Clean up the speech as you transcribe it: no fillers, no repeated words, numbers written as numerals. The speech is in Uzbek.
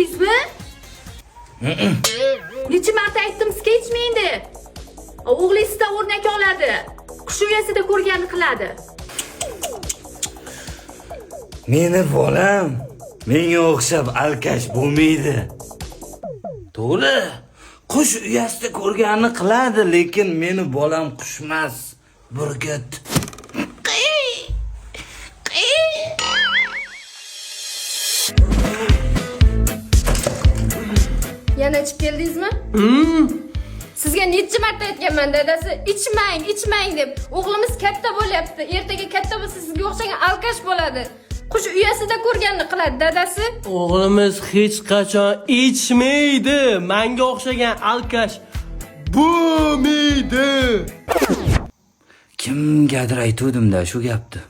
keldingizmi? Necha marta aytdim sizga ichmang deb. O'g'lingiz sizdan o'rnak oladi. Qush uyasida ko'rganini qiladi. Meni bolam menga o'xshab alkash bo'lmaydi. To'g'ri, qush uyasida ko'rganini qiladi, lekin meni bolam qushmas, burgut. Yana ichib keldingizmi? Sizga necha marta aytganman dadasi, ichmang, ichmang deb. O'g'limiz katta bo'lyapti. Ertaga katta bo'lsa sizga o'xshagan alkash bo'ladi. Qush uyasida ko'rganini qiladi dadasi. O'g'limiz hech qachon ichmaydi. Menga o'xshagan alkash bo'lmaydi. Kimgadir aytuvdim-da shu gapni.